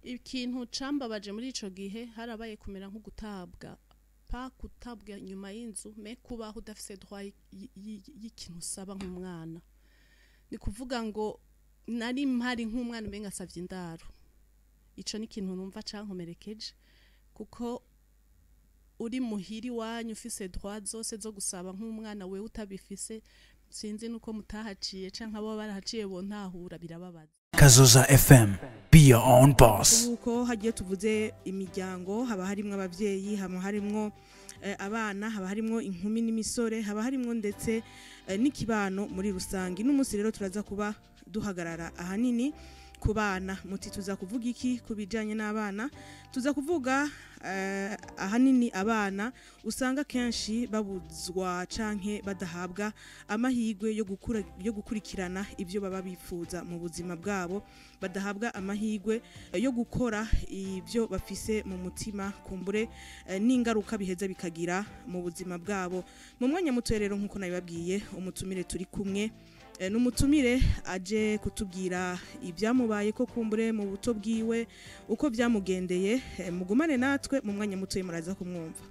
Ikintu cambabaje muri ico gihe, harabaye kumera nko gutabwa, pas gutabwa inyuma y'inzu, mais kubaho udafise droit y'ikintu usaba nk'umwana. Ni kuvuga ngo nari mpari nk'umwana umenga asavye indaro. Ico ni ikintu numva cankomerekeje, kuko uri muhiri wanyu ufise droit zose zo gusaba nk'umwana, wewe utabifise. Sinzi nuko mutahaciye canke abo barahaciye bontahura, birababaza. Kazoza FM. Be your own boss. Yuko hagiye tuvuze imiryango, haba harimwo abavyeyi, haba harimwo abana, haba harimwo inkumi n'imisore, haba harimwo ndetse n'ikibano muri rusange. N'umunsi rero turaza kuba duhagarara ahanini ku bana. Muti tuza kuvuga iki ku bijanye n'abana? Tuza kuvuga ahanini abana usanga kenshi babuzwa canke badahabwa amahirwe yo gukura, yo gukurikirana ibyo baba bifuza mu buzima bwabo, badahabwa amahirwe yo gukora ibyo bafise mu mutima, kumbure n'ingaruka biheza bikagira mu buzima bwabo. Mu mwanya muto rero, nk'uko nabibabwiye, umutumire turi kumwe n'umutumire aje kutubwira ibyamubaye ko kumbure mu buto bwiwe, uko byamugendeye. Mugumane natwe, mu mwanya muto muraza kumwumva.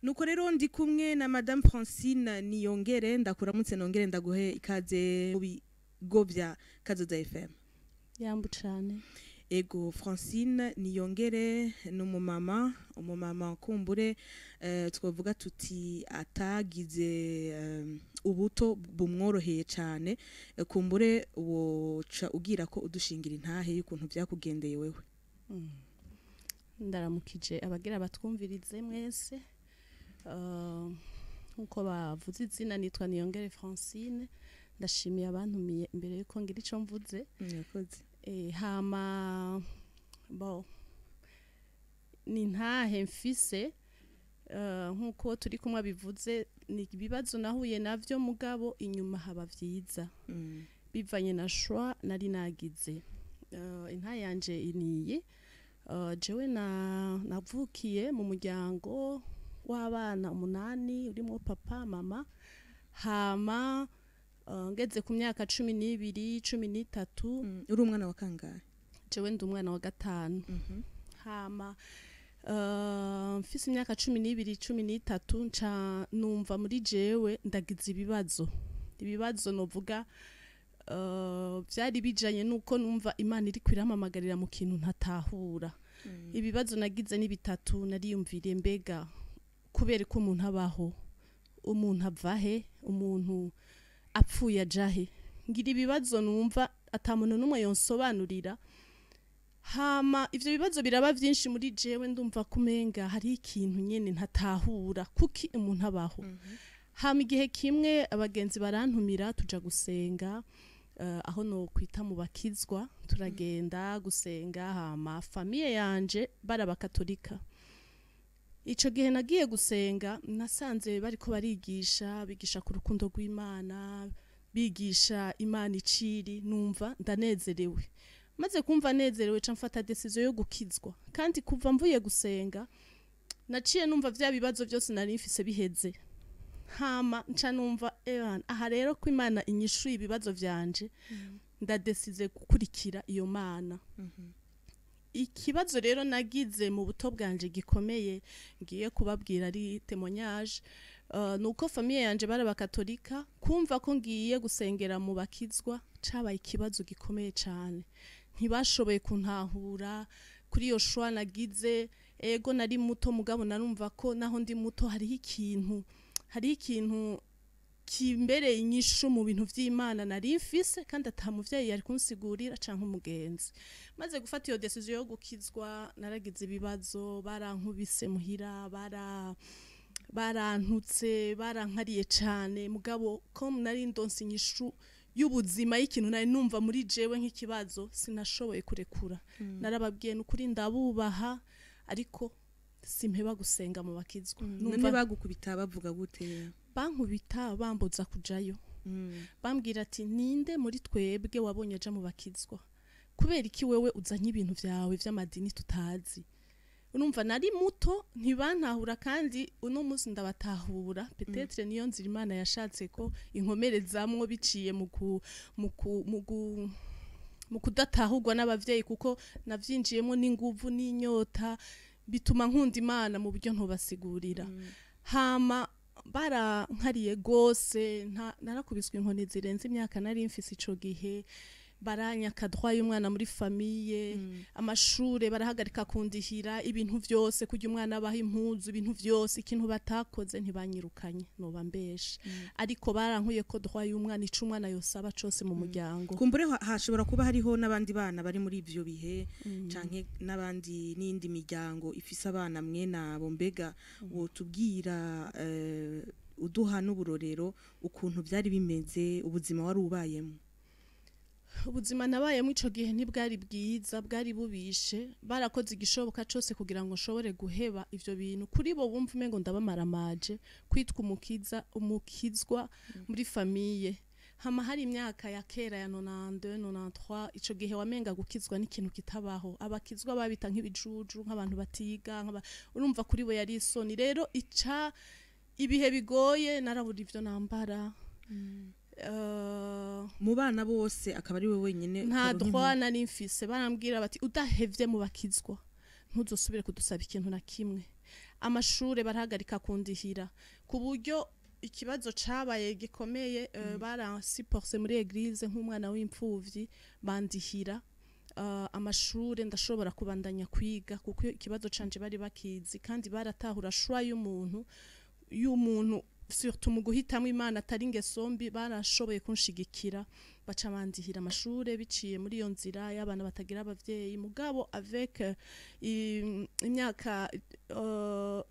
Nuko rero ndi kumwe na Madame Francine Niyongere. Ndakuramutse, nongere ndaguhe ikaze mu bigo bya Kazoza FM. Yambu cane. Ego, Francine Niyongere ni umumama kumbure twavuga tuti atagize ubuto bumworoheye cyane. Kumbure woca ugira ko udushingira intahe y'ukuntu byakugendeye wewe. Ndaramukije abagira batwumvirize mwese. Nkuko bavuze izina, nitwa Niyongere Francine. Ndashimiye abantumiye imbere yuko ngira ico mvuze. Murakoze. Hama bo ni ntahe mfise, nkuko turi kumwe bivuze, ni ibibazo nahuye navyo, mugabo inyuma haba vyiza bivanye na choix nari nagize. Intahe yanje iniyi: jewe na navukiye mu muryango w'abana umunani, urimo papa, mama. Hama ngeze ku myaka 12, 13. Uri umwana wa kangahe? Jewe ndi umwana wa gatanu. Hama mfise imyaka 12, 13, nca numva muri jewe ndagize ibibazo. Ibibazo novuga vyari bijanye nuko numva Imana iriko irampamagarira mu kintu ntatahura. Ibibazo nagize ni bitatu. Nariyumviriye: mbega kubera ko umuntu abaho, umuntu ava he? Umuntu apfuye aja he? Ngira ibibazo numva ata muntu n'umwe yonsobanurira. Hama ivyo bibazo biraba vyinshi muri jewe, ndumva kumenga hari ikintu nyene ntatahura, kuki umuntu abaho. Hama igihe kimwe abagenzi barantumira, tuja gusenga, aho no kwita mu bakizwa. Turagenda gusenga. Hama famille yanje bari abakatolika. Ico gihe nagiye gusenga, nasanze bariko barigisha, bigisha ku rukundo rw'Imana, bigisha Imana iciri. Numva ndanezerewe. Maze kumva nezerewe, ca mfata décision yo gukizwa. Kandi kuva mvuye gusenga, naciye numva vya bibazo byose nari mfise biheze. Hama nca numva: "Ebana, aha rero ko Imana inyishuye ibibazo vyanje, ndadesize gukurikira iyo Mana." Ikibazo rero nagize mu buto bwanje gikomeye ngiye kubabwira ari témoignage, nuko famille yanje bari abakatolika. Kumva ko ngiye gusengera mu bakizwa cabaye ikibazo gikomeye cane. Ntibashoboye kuntahura kuri iyo choix nagize. Ego, nari muto, mugabo narumva ko naho ndi muto hariho ikintu kimbereye inyishu mu bintu vy'Imana nari mfise, kandi ata muvyeyi yari kunsigurira canke umugenzi. Maze gufata iyo décision yo gukizwa, naragize ibibazo. Barankubise muhira, barantutse, barankariye cane. Mugabo ko nari ndonse inyishu y'ubuzima y'ikintu nari numva muri jewe nk'ikibazo, sinashoboye kurekura. Narababwiye: "Nukuri ndabubaha, ariko simpeba gusenga mu bakizwa." None Numva bagukubita bavuga gute? Bankubita bambuza kujayo. Bambwira ati: "Ninde muri twebwe wabonye aja mu bakizwa? Kubera iki wewe uzanye ibintu vyawe vy'amadini tutazi?" Urumva nari muto, ntibantahura, kandi uno munsi ndabatahura. Peut-être niyo nzira Imana yashatse ko inkomerezamwo biciye mu ku mu ku mu gu Mu kudatahurwa n'abavyeyi, kuko navyinjiyemo n'inguvu n'inyota, bituma nkunda Imana mu buryo ntubasigurira. Hama barankariye gose, narakubiswe inkoni zirenze imyaka nari mfise ico gihe, baranyaka droit y'umwana muri famille, amashure barahagarika kundihira, ibintu vyose, kurya umwana abaha impuzu, ibintu vyose. Ikintu batakoze, ntibanyirukanye, noba mbeshe, ariko barankuye ko droit y'umwana, ico umwana yosaba cose mu muryango. Kumbure hashobora kuba hariho n'abandi bana bari muri ivyo bihe, canke n'abandi n'indi miryango ifise abana mwene abo. Mbega wotubwira, uduha n'uburorero, ukuntu byari bimeze, ubuzima wari ubayemo? Ubuzima nabayemo ico gihe ntibwari bwiza, bwari bubishe. Barakoze igishoboka cose kugira ngo nshobore guheba ivyo bintu. Kuri bo bumva umengo ndabamaramaje kwitwa umukiza, umukizwa muri famille. Hama hari imyaka ya kera ya 92, 93. Ico gihe wamenga gukizwa n'ikintu kitabaho, abakizwa babita nk'ibijuju, nk'abantu batiga, urumva kuri bo yari isoni. Rero ica ibihe bigoye, narabura ivyo nambara. Mu bana bose akaba ari we wenyine Nta utaronka droit nari mfise. Barambwira bati: "Udahevye mu bakizwa, ntuzosubire kudusaba ikintu na kimwe." Amashure barahagarika kundihira, ku buryo ikibazo cabaye gikomeye, baransiporse muri église nk'umwana w'imfuvyi, bandihira amashure, ndashobora kubandanya kwiga, kuko ikibazo canje bari bakizi kandi baratahura choix y'umuntu, surtout mu guhitamwo Imana atari ingeso mbi. Barashoboye kunshigikira, baca bandihira amashure biciye muri iyo nzira y'abana batagira abavyeyi. Mugabo avec imyaka,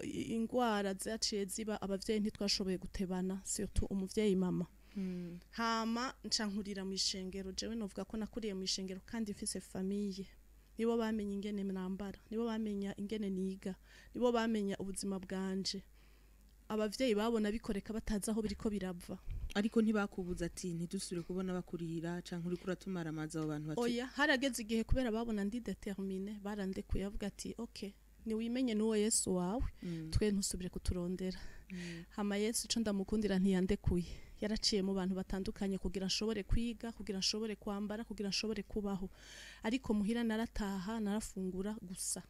ingwara zaciye ziba, abavyeyi ntitwashoboye gutebana, surtout umuvyeyi mama. Hama nca nkurira mu ishengero. Jewe novuga ko nakuriye mu ishengero kandi mfise famille. Nibo bamenya ingene nambara, nibo bamenya ingene niga, nibo bamenya ubuzima bwanje. Abavyeyi babona bikoreka batazi aho biriko birava. Ariko ntibakubuza ati ntidusubire kubona bakurihira, canke uriko uratumara amazi abo bantu bati? Oya, harageze igihe kubera babona ndi déterminée, barandekuye, avuga ati: "Okay, niwimenye n'uwo Yesu wawe, twe ntusubire kuturondera." Hama Yesu, ico ndamukundira, ntiyandekuye. Yaraciye mu bantu batandukanye kugira nshobore kwiga, kugira nshobore kwambara, kugira nshobore kubaho. Ariko muhira narataha, narafungura gusa.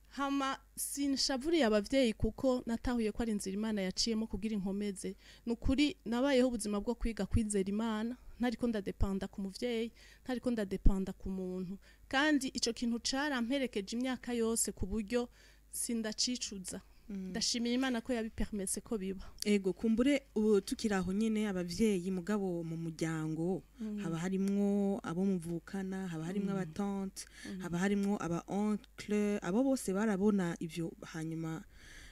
Hama sinshavuriye abavyeyi, kuko natahuye ko ari inzira Imana yaciyemo kugira inkomeze. Nukuri nabayeho ubuzima bwo kwiga kwizera Imana ntariko ndadepanda ku muvyeyi, ntariko ndadepanda ku muntu. Kandi ico kintu caramperekeje imyaka yose, ku buryo sindacicuza. Ndashimira Imana ko yabipermese ko biba. Ego, kumbure ubu tukiri aho nyene, abavyeyi, mugabo mu muryango haba harimwo abo muvukana, haba harimwo abatante, haba harimwo aba oncle, abo bose barabona ivyo, hanyuma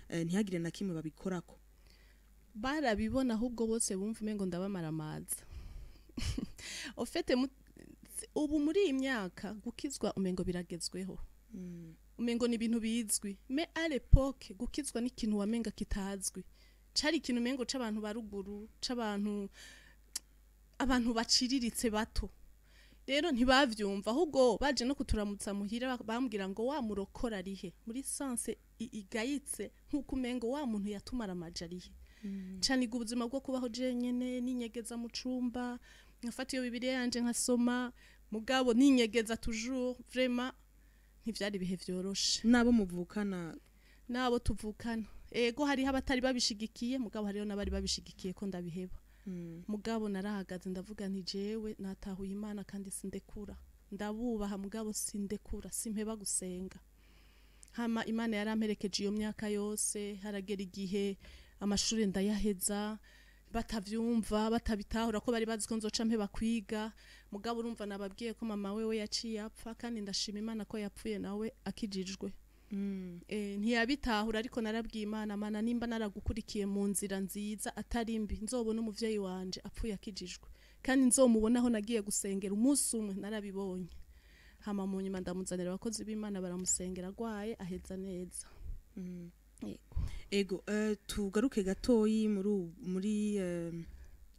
ntihagire na kimwe babikorako? Barabibona, ahubwo bose bumva umengo ndabamaramaza. Au fait, ubu muri iyi myaka gukizwa umengo biragezweho, umengo ni ibintu bizwi, mais à l'époque gukizwa n'ikintu wamenga kitazwi, cari ikintu umengo c'abantu baruguru, c'abantu abantu baciriritse bato. Rero ntibavyumva, ahubwo baje no kuturamutsa muhira bambwira ngo: "Wa murokora arihe?" Muri sens igayitse, nk'uko umengo wa muntu yatumara amaja arihe. Caniga ubuzima bwo kubaho jenyene, ninyegeza mu cumba, nkafata iyo Bibiliya yanje nkasoma, mugabo ninyegeza toujours. Vraiment ntivyari ibihe vyoroshe. N'abo muvukana? Nabo tuvukana, ego, hariho abatari babishigikiye, mugabo hariho n'abari babishigikiye ko ndabiheba. Mugabo narahagaze, ndavuga nti: "Jewe natahuye Imana kandi sindekura. Ndabubaha, mugabo sindekura, simpeba gusenga." Hama Imana yaramperekeje iyo myaka yose. Haragera igihe amashuri ndayaheza, batavyumva, batabitahura, ko bari bazi ko nzoca mpeba kwiga. Mugabo urumva nababwiye ko mama wewe yaciye apfa, kandi ndashima Imana ko yapfuye nawe akijijwe. Ntiyabitahura, ariko narabwiye Imana: "Mana, nimba naragukurikiye mu nzira nziza atari mbi, nzobona umuvyeyi wanje apfuye akijijwe, kandi nzomubonaho nagiye gusengera umunsi umwe." Narabibonye. Hama mu nyuma ndamuzanira abakozi b'Imana, baramusengera agwaye, aheza neza. Yego. Ego, tugaruke gatoyi muri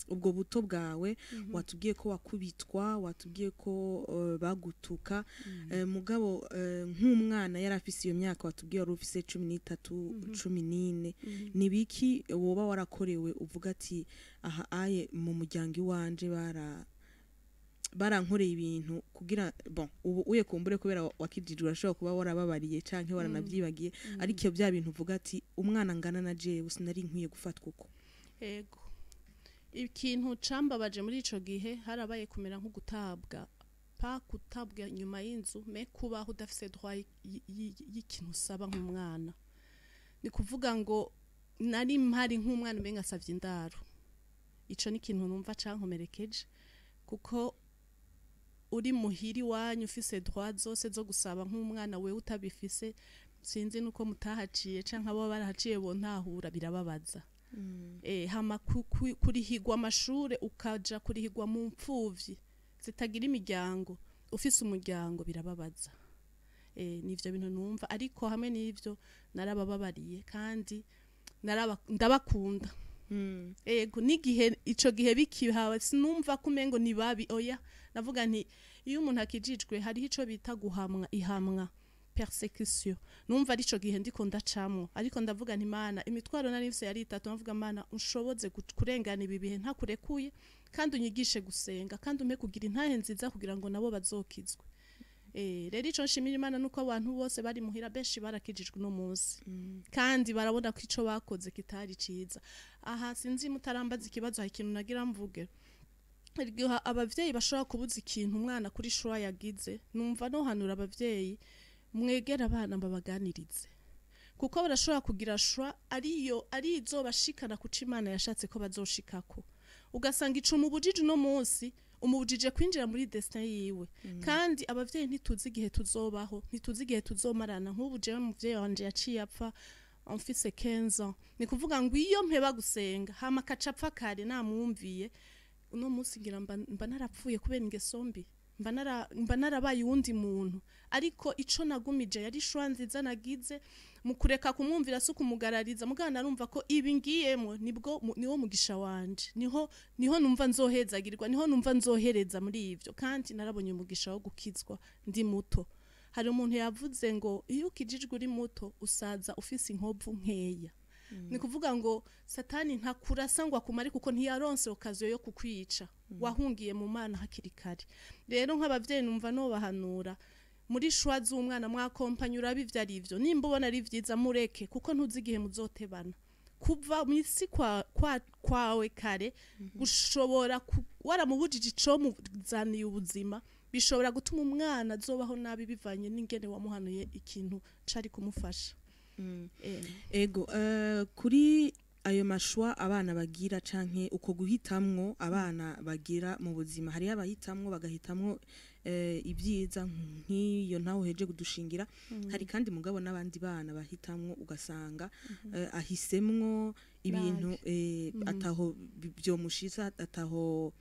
ubwo buto bwawe. Watubwiye ko wakubitwa, watubwiye ko bagutuka, mugabo nk'umwana yari afise iyo myaka watubwiye wari ufise, 13, 14, ni biki woba warakorewe uvuga ati: "Aha aye mu muryango iwanje bara Barankoreye ibintu kugira, bon, ubu uye kumbure kubera wakijijwe urashobora kuba warababariye canke waranavyibagiye, ariko iyo bya bintu uvuga ati umwana ngana na jewe sinari nkwiye gufatwa uko. Ego, ikintu cambabaje muri ico gihe harabaye kumera nko gutabwa, pa kutabwa nyuma y'inzu, mais kubaho udafise droit y'ikintu usaba nk'umwana. Ni kuvuga ngo nari mpari nk'umwana umenga asavye indaro. Ico ni ikintu numva cankomerekeje, kuko uri muhiri wanyu ufise droit zose zo gusaba nk'umwana, wewe utabifise. Sinzi nuko mutahaciye canke abo barahaciye bontahura, birababaza. Hama kurihigwa amashure, ukaja kurihigwa mu mpfuvyi zitagira imiryango, ufise umuryango, birababaza. Nivyo bintu numva, ariko hamwe n'ivyo narabababariye kandi ndabakunda. Ego, n'igihe ico gihe bikihawe sinumva ko umengo ni babi, oya. Navuga nti iyo umuntu akijijwe hariho ico bita guhamwa, ihamwa, persécution. Numva ari ico gihe ndiko ndacamwo, ariko ndavuga nti Mana, imitwaro nari mfise yari itatu. Navuga: Mana, unshoboze kurengana ibi bihe ntakurekuye, kandi unyigishe gusenga, kandi umpe kugira intahe nziza kugira ngo nabo bazokizwe. Rero ico nshimira Imana nuko abantu bose bari muhira benshi barakijijwe uno munsi, kandi barabona ko ico bakoze kitari ciza. Aha sinzi mutarambaza ikibazo, hari ikintu nagira mvuge. Igihe abavyeyi bashobora kubuza ikintu umwana kuri choix yagize, numva nohanura abavyeyi: mwegera abana babaganirize, kuko barashobora kugira choix ariyo ari izobashikana kuco Imana yashatse ko bazoshikako. Ugasanga ico umubujije uno munsi, umubujije kwinjira muri destin yiwe. Kandi abavyeyi ntituzi igihe tuzobaho, ntituzi igihe tuzomarana. Nk'ubu jewe umuvyeyi wanje yaciye apfa mfise 15 ans. Ni kuvuga ngo iyo mpeba gusenga hama akaca apfa kare namwumviye, uno munsi ngira mba narapfuye kubera ingeso mbi, mba narabaye uwundi muntu. Ariko ico nagumije yari choix nziza nagize mu kureka kumwumvira, si ukumugarariza mugana. Narumva ko ibi ngiyemo nibwo niwo mugisha wanje, niho numva nzohezagirwa, niho numva nzohereza muri ivyo. Kandi narabonye umugisha wo gukizwa ndi muto. Hari umuntu yavuze ngo iyo ukijijwe uri muto usaza ufise inkovu nkeya. Ni kuvuga ngo Satani ntakurasa ngo akumare, kuko ntiyaronse occasion yo kukwica, wahungiye mu Mana hakiri kare. Rero nk'abavyeyi numva nobahanura: muri choix z'umwana mwakompanya, urabe ivyo ari vyo. Nimba ubona ari vyiza, mureke, kuko ntuzi igihe muzotebana. Kuva mw'isi kwawe kare gushobora waramubujije ico muzaniye ubuzima, bishobora gutuma umwana azobaho nabi bivanye n'ingene wamuhanuye ikintu cari kumufasha. Ego, kuri ayo ma choix abana bagira canke uko guhitamwo abana bagira mu buzima, hariho abahitamwo bagahitamwo ibyiza nk'iyo ntawe uheje kudushingira. Hari kandi mugabo n'abandi bana bahitamwo ugasanga ahisemwo ibintu ataho byomushitsa, ataho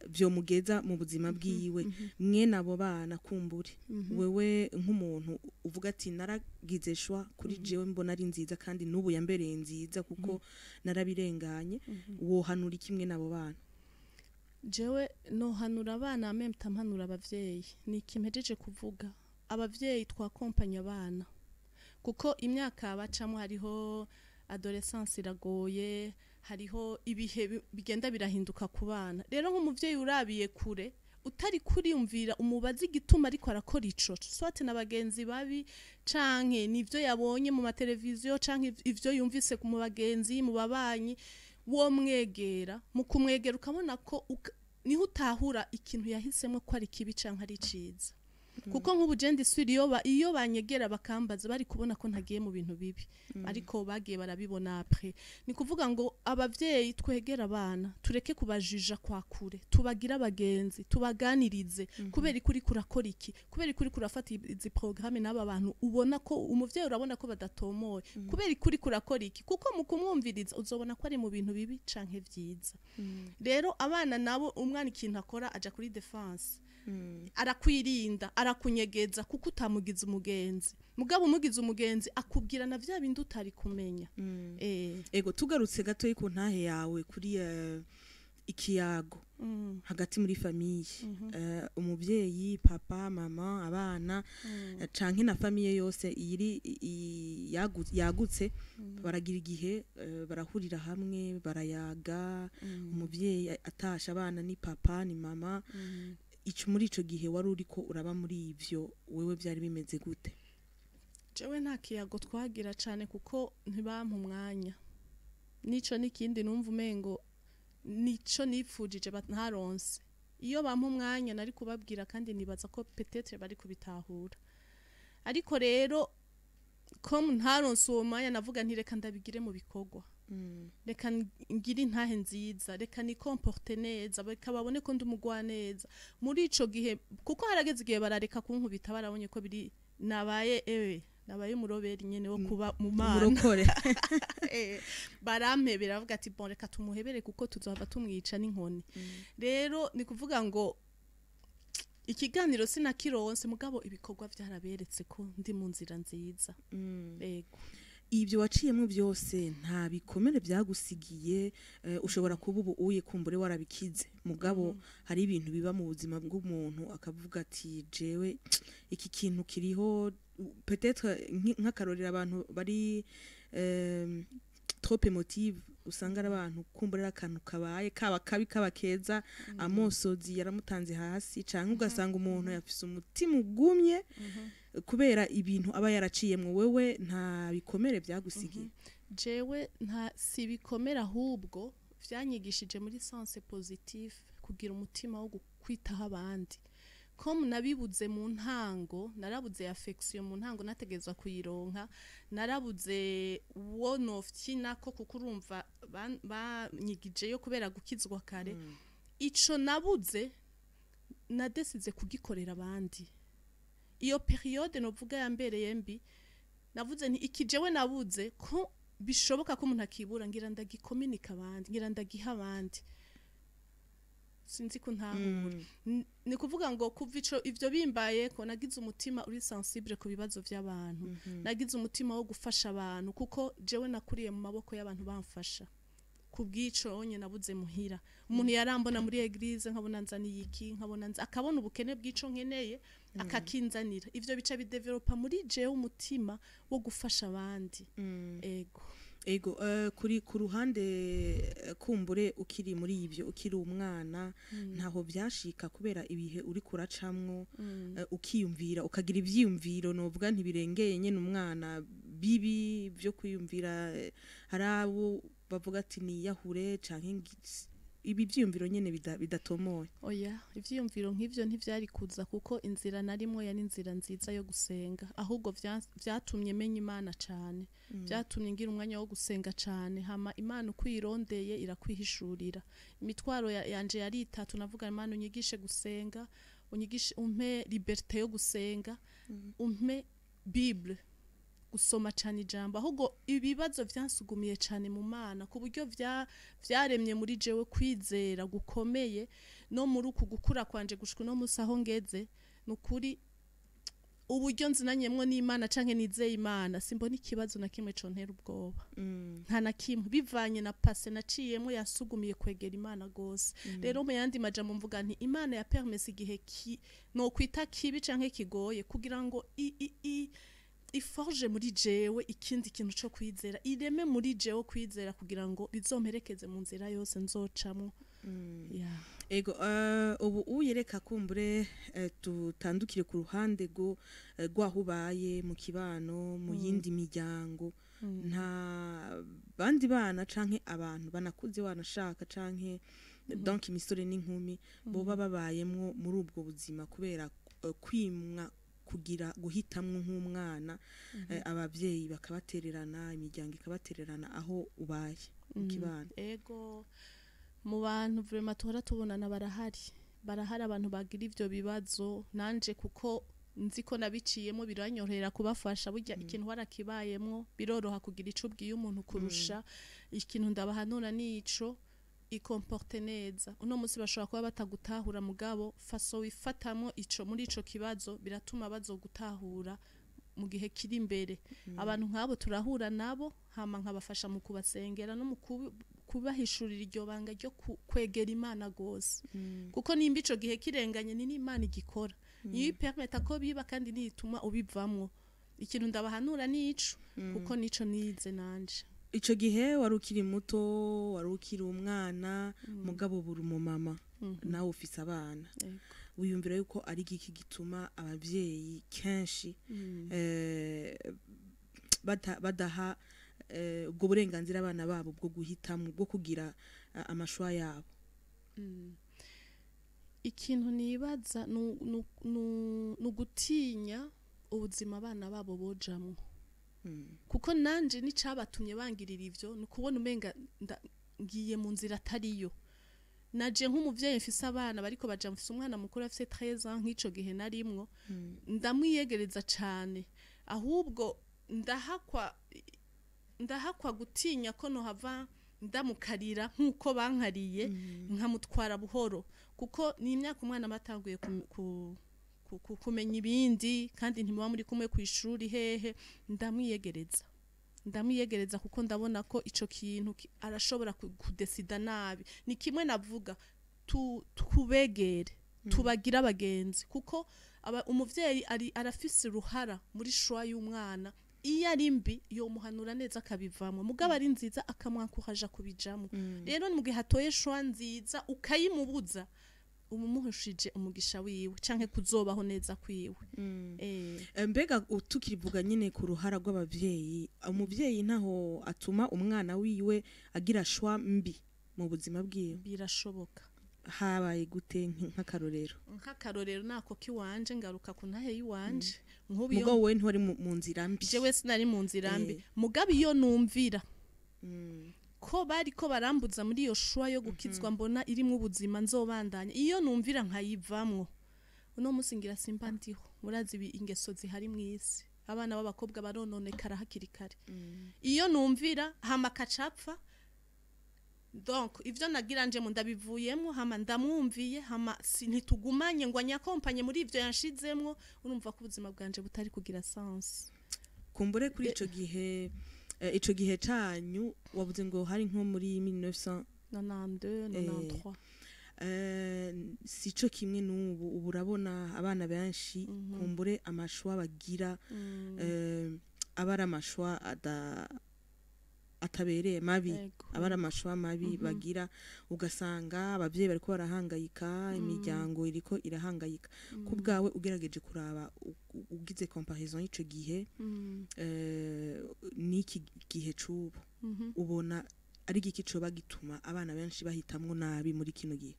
vyomugeza mu buzima bwiwe. Mwene abo bana, kumbure wewe nk'umuntu uvuga ati naragize choix kuri jewe mbona ari nziza kandi n'ubu yambereye nziza kuko narabirenganye, wohanura iki mwene abo bana? Jewe nohanura abana, même mpanura abavyeyi, ni ikimpejeje kuvuga. Abavyeyi twakompanya abana, kuko imyaka bacamo, hariho adolescence iragoye, hariho ibihe bigenda birahinduka ku bana. Rero nk'umuvyeyi urabiye kure, utari kuriyumvira umubazi igituma ariko arakora ico, soit na bagenzi babi, canke nivyo yabonye mu mateleviziyo, canke ivyo yumvise mu bagenzi, mu babanyi, wo mwegera. Mu kumwegera ukabona ko niho utahura ikintu yahisemo ko ari kibi canke ari ciza. Kuko nk'ubu je ndisubira iyo banyegera bakambaza, bari kubona ko ntagiye mu bintu bibi, ariko bagiye barabibona après. Ni kuvuga ngo abavyeyi twegera abana, tureke kubajija kwa kure, tubagira abagenzi, tubaganirize: kubera ko uriko urakora iki, kubera ko uriko urafata izi programme n'aba bantu, ubona ko umuvyeyi urabona ko badatomoye, kubera ko uriko urakora iki. Kuko mu kumwumviriza uzobona ko ari mu bintu bibi canke vyiza. Rero abana nabo, umwana ikintu akora aja kuri défense, arakwirinda, arakunyegeza, kuko utamugize umugenzi. Mugabo umugize umugenzi akubwira na vya bindi utari kumenya. Ego, tugarutse gatoyi ku ntahe yawe kuri ikiyago hagati muri famille, umuvyeyi, papa, mama, abana, canke na famille yose iri yagutse, baragira igihe barahurira hamwe, barayaga. Umuvyeyi atasha, abana ni papa ni mama. Ico muri ico gihe wari uriko uraba muri ivyo, wewe vyari bimeze gute? Jewe nta kiyago twagira cane kuko ntibampa umwanya. Nico n'ikindi numva umengo nico nipfujije ntaronse. Iyo bampa umwanya nari kubabwira, kandi nibaza ko peut-être bari kubitahura. Ariko rero ko ntaronse uwo mwanya, navuga nti reka ndabigire mu bikorwa, reka ngire intahe nziza, reka nikomporte neza, reka babone ko ndi umugwaneza muri ico gihe, kuko harageze igihe barareka kunkubita, barabonye ko biri nabaye, ewe, nabaye umuroberi nyene wo kuba mu Mana. Umurokore. Barampebera, bavuga ati: "Bon, reka tumuhebere kuko tuzohava tumwica n'inkoni." Rero ni kuvuga ngo ikiganiro sinakironse, mugabo ibikorwa vyaraberetse ko ndi mu nzira nziza. Yego. Ibyo waciyemo byose nta bikomere byagusigiye? Ushobora kuba ubu uye kumbure warabikize, mugabo hari ibintu biba mu buzima bw'umuntu akavuga ati: "Jewe iki kintu kiriho." Peut-être nk'akarorero, abantu bari trop émotive, usanga ari abantu kumbura ari akantu kabaye, kaba kabi kaba keza, amosozi yaramutanze hasi, canke ugasanga umuntu yafise umutima ugumye kubera ibintu aba yaraciyemwo. Wewe nta bikomere byagusigiye? Jewe nta, si bikomera, ahubwo vyanyigishije muri sens positif kugira umutima wo kwitaho abandi. Comme nabibuze mu ntango, narabuze affection mu ntango nategezwa kuyironka, narabuze uwo nofyina ko, kuko urumva banyigijeyo kubera gukizwa kare. Ico nabuze nadesize kugikorera abandi. Iyo période novuga yambereye mbi, navuze nti iki jewe nabuze ko bishoboka ko umuntu akibura, ngira ndagikominika abandi, ngira ndagiha abandi. Sinzi ko ntahura. Ni kuvuga ngo kuva ico ivyo bimbaye ko, nagize umutima uri sensible ku bibazo vy'abantu, nagize umutima wo gufasha abantu, kuko jewe nakuriye mu maboko y'abantu bamfasha. Kubw'ico onye nabuze muhira, umuntu yarambona muri église, nkabona nzaniye iki, nkabona nza, akabona ubukene bw'ico nkeneye, akakinzanira. Ivyo bica bidevelopa muri jewe umutima wo gufasha abandi. Ego. Ego, kuri ku ruhande, kumbure ukiri muri ivyo, ukiri umwana, ntaho vyashika kubera ibihe uri kuracamwo, ukiyumvira, ukagira ivyiyumviro novuga ntibirengeye nyene umwana, bibi vyo kwiyumvira, hari abo bavuga ati niyahure canke ibi vyiyumviro nyene bidatomoye? Oya, ivyiyumviro nk'ivyo ntivyari kuza, kuko inzira narimwo yari inzira nziza yo gusenga. Ahubwo vyatumye menya Imana cane, vyatumye ngira umwanya wo gusenga cane. Hama Imana uko uyirondeye irakwihishurira. Imitwaro yanje yari itatu. Navuga: "Imana, unyigishe gusenga, unyigishe, umpe liberté yo gusenga, umpe Bible, gusoma cane ijambo." Ahubwo ibibazo vyansugumiye cane mu Mana, ku buryo vyaremye muri jewe kwizera gukomeye. No muri uku gukura kwanje gushika uno musi aho ngeze, nukuri uburyo nzinanyemwo n'Imana canke nizeye Imana, simbona ikibazo na kimwe contera ubwoba, nta na kimwe, bivanye na passé naciyemwo yasugumiye kwegera Imana gose. Rero mu yandi majambo mvuga nti Imana ya permise igihe ki no kwita kibi canke kigoye kugira ngo i, i, i, iforge muri jewe ikindi kintu co kwizera, ireme muri jewe kwizera, kugira ngo bizomperekeze mu nzira yose nzocamwo. Yeah. Ego, ubu uyereka kumbure, tutandukire ku ruhande rwo rwaho ubaye mu kibano, mu yindi miryango. Nta bandi bana canke abantu banakuze wanashaka, canke donc imisore n'inkumi boba babayemwo muri ubwo buzima kubera kwimwa kugira guhitamwo nk'umwana, abavyeyi bakabatererana, imiryango ikabatererana, aho ubaye mu kibano? Ego, mu bantu vraiment tuhora tubonana barahari, barahari abantu bagira ivyo bibazo. Nanje kuko nzi ko nabiciyemo, biranyorohera kubafasha. Burya ikintu warakibayemwo biroroha kugira ico ubwiye umuntu kurusha. Ikintu ndabahanura nico: ikomporte neza. Uno munsi bashobora kuba batagutahura, mugabo façon wifatamo ico muri ico kibazo biratuma bazogutahura mu gihe kiri imbere. Abantu nk'abo turahura nabo, hama nkabafasha mu kubasengera no mu kubahishurira iryo banga ryo kwegera Imana gose, kuko nimba ico gihe kirenganye, ni n'Imana igikora, niyo ipermeta ko biba kandi niyituma ubivamwo. Ikintu ndabahanura nico, kuko nico nize nanje. Ico gihe wari ukiri muto, wari ukiri umwana, mugabo buri umumama, nawe ufise abana. Yego. Wiyumvira yuko ari igiki gituma abavyeyi kenshi badaha ubwo burenganzira abana babo bwo guhitamwo, bwo kugira ama choix yabo? Ikintu nibaza ni ugutinya ubuzima abana babo bojamwo, kuko nanje n'icabatumye bangirira ivyo ni ukubona umenga ngiye mu nzira atariyo. Naje nk'umuvyeyi mfise abana bariko baja, mfise umwana mukuru afise 13 ans, nk'ico gihe narimwo ndamwiyegereza cane, ahubwo ndahakwa gutinya ko nohava ndamukarira nk'uko bankariye, nkamutwara buhoro, kuko ni imyaka umwana aba atanguye kumenya ibindi, kandi ntimuba muri kumwe ku ishuri hehe. Ndamwiyegereza kuko ndabona ko ico kintu arashobora kudesida nabi. Ni kimwe navuga, tubegere, tubagire abagenzi, kuko umuvyeyi ari arafise uruhara muri choix y'umwana. Iyo ari mbi yomuhanura neza akabivamwo, mugabo ari nziza akamwankuhaja kubijamwo. Rero mu gihe hatoye choix nziza ukayimubuza, uba umuhushije umugisha wiwe canke kuzobaho neza kwiwe. Mbega tukirivuga nyine ku ruhara rw'abavyeyi, umuvyeyi ntaho atuma umwana wiwe agira choix mbi mu buzima bwiwe? Birashoboka. Habaye gute, nk'akarorero? Nk'akarorero nako kiwanje, ngaruka ku ntahe y'iwanje nk'ubu iyo Mugabo wowe ntiwari mu nzira mbi. Jewe sinari mu nzira mbi, mugabo iyo numvira ko bariko barambuza muri iyo choix yo gukizwa, mbona irimwo ubuzima nzobandanya, iyo numvira nkayivamwo, uno munsi ngira simba ndiho. Murazi ibi ingeso zihari mw'isi, abana b'abakobwa barononekara hakiri kare. Iyo numvira hama kacapfa, donc ivyo nagira nje mu ndabivuyemwo, hama ndamwumviye, hama si ntitugumanye ngo anyakompanye muri ivyo yanshizemwo, urumva ko ubuzima bwanje butari kugira sens. Kumbure kuri ico gihe, ico gihe canyu wavuze ngo hari nko muri 1900 92, 93. Sico kimwe n'ubu. Ubu urabona abana benshi, kumbure ama choix bagira aba ari ama choix atabereye, mabi, aba ari ama choix mabi bagira, ugasanga abavyeyi bariko barahangayika, imiryango iriko irahangayika. Ku bwawe, ugerageje kuraba, ugize comparaison y'ico gihe n'iki gihe c'ubu, ubona ari igiki coba gituma abana benshi bahitamwo nabi muri kino gihe?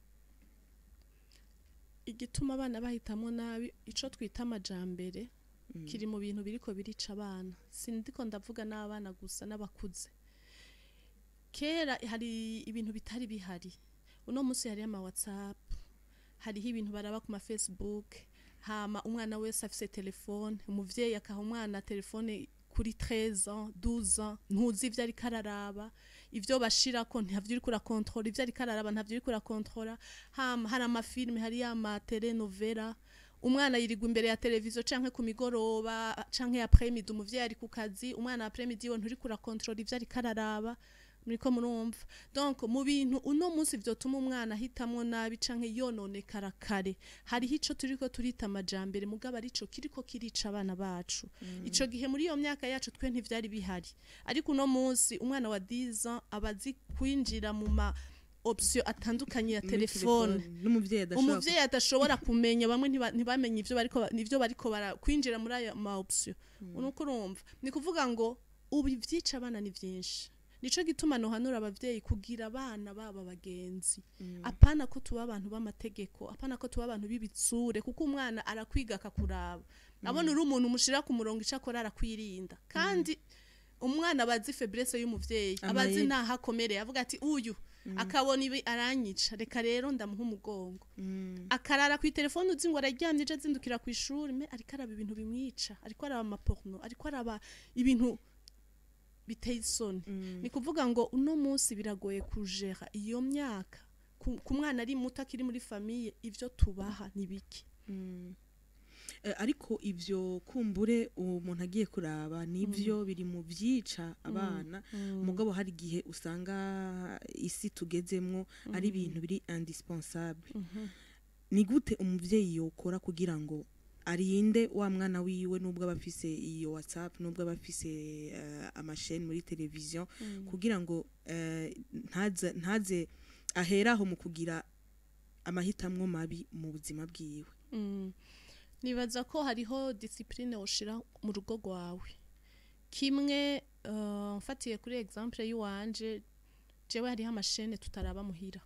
Igituma abana bahitamwo nabi, ico twita amajambere kiri mu bintu biriko birica abana. Sindiko ndavuga n'abana gusa, n'abakuze. Kera hari ibintu bitari bihari. Uno munsi hariho ama WhatsApp, hariho ibintu baraba ku ma Facebook, hama umwana wese afise telefone, umuvyeyi akaha umwana telefone kuri 13 ans, 12 ans, ntuzi ivyo ariko araraba, ivyo bashirako ntavyo uriko urakontrola, ivyo ariko araraba ntavyo uriko urakontrola. Hama hari ama films, hari ama telenovela, umwana yirirwa imbere ya televiziyo canke ku migoroba canke après midi, umuvyeyi ari ku kazi, umwana après midi we nturiko urakontrola ivyo ariko araraba. Muriko murumva? Donc mu bintu uno munsi vyotuma umwana ahitamwo nabi canke yononekara kare, hariho ico turiko turita amajambere, mugabo arico kiriko kirica abana bacu. Ico gihe muri iyo myaka yacu twe ntivyari bihari, ariko uno munsi umwana wa 10 ans aba azi kwinjira mu ma option atandukanye ya Muri telefone n'umuvyeyi adashobora umuvyeyi adashobora kumenya. Bamwe ntibamenye ivyo bariko bara kwinjira muri ayo ma option. Unuko urumva, ni kuvuga ngo ubu ivyica abana ni vyinshi. Nico gituma nohanura abavyeyi kugira abana baba bagenzi, apana ko tuba abantu b'amategeko, apana ko tuba abantu b'ibitsure, kuko umwana arakwiga akakuraba, abona uri umuntu umushira ku murongo, ico akora arakwirinda. Kandi umwana abazi faiblesse y'umuvyeyi, abazi Amayeri. naho akomereye, avuga ati uyu akabona ibi aranyica, reka rero ndamuha umugongo. Akarara ku telefone, uzi ngo araryamye, ejo azindukira ku ishuri, mais ariko araba ibintu bimwica, ariko araba ama porno, ariko araba ibintu biteye isoni. Ni kuvuga ngo uno munsi biragoye kujera iyo myaka ku mwana ari muto akiri muri famille. Ivyo tubaha ni biki? Ariko ivyo kumbure uwo muntu agiye kuraba nivyo biri mu vyica abana, mugabo hari igihe usanga isi tugezemwo ari ibintu biri indispensable. Ni gute umuvyeyi yokora kugira ngo arinde wa mwana wiwe, nubwo aba afise iyo WhatsApp, nubwo aba afise ama chaînes muri televiziyo, kugira ngo ntaze aheraho mu kugira Amahitamwo mabi mu buzima bwiwe. Nibaza ko hariho discipline woshira mu rugo rwawe. Kimwe, mfatiye kuri exemple y'uwanje, jewe hariho ama chaînes tutaraba muhira,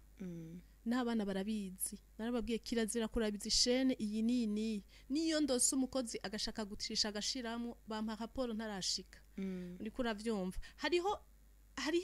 n'abana barabizi. Narababwiye kirazira kuraba izi chaînes iyi n'iyi n'iyi. Niyo ndose umukozi agashaka gucisha agashiramo, bampa raporo ntarashika. Uriko uravyumva, hariho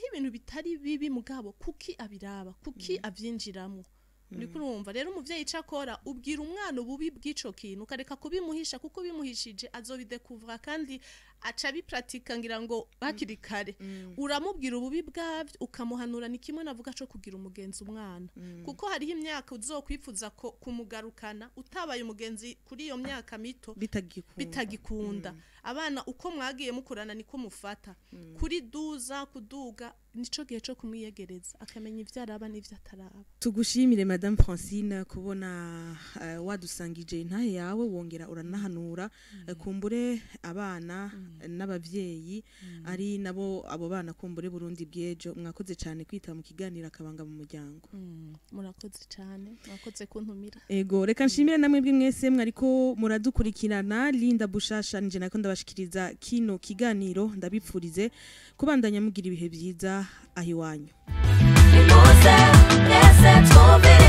ibintu bitari bibi, mugabo kuki abiraba, kuki avyinjiramwo? Uriko urumva rero, umuvyeyi ico akora, ubwira umwana ububi bw'ico kintu, ukareka kubimuhisha, kuko ubimuhishije azobidekuvura kandi aca abipratika ngira ngo hakiri kare. Uramubwira ububi bwavyo, ukamuhanura. Ni kimwe navuga co kugira umugenzi umwana, kuko hariho imyaka uzokwifuza ko kumugarukana utabaye umugenzi kuri iyo myaka mito. Bitagikunda. Bitagikunda. Abana uko mwagiye mukurana niko mufata kuri duza kuduga, nico gihe co kumwiyegereza, akamenya ivyo araba n'ivyo ataraba. Tugushimire, Madame Francine, kubona wadusangije intahe yawe, wongera uranahanura kumbure abana n'abavyeyi, ari nabo abo bana kumbure Burundi bw'ejo. Mwakoze cyane kwitaba mu kiganiro Akabanga mu Muryango. Murakoze cyane, murakoze kuntumira. Ego, reka nshimire namwe bwe mwese mwariko muradukurikirana. Linda Bushasha nije nako ndabashikiriza kino kiganiro. Ndabipfurize kubandanya mugira ibihe byiza aho iwanyu. Nimuze mwese twumvirize.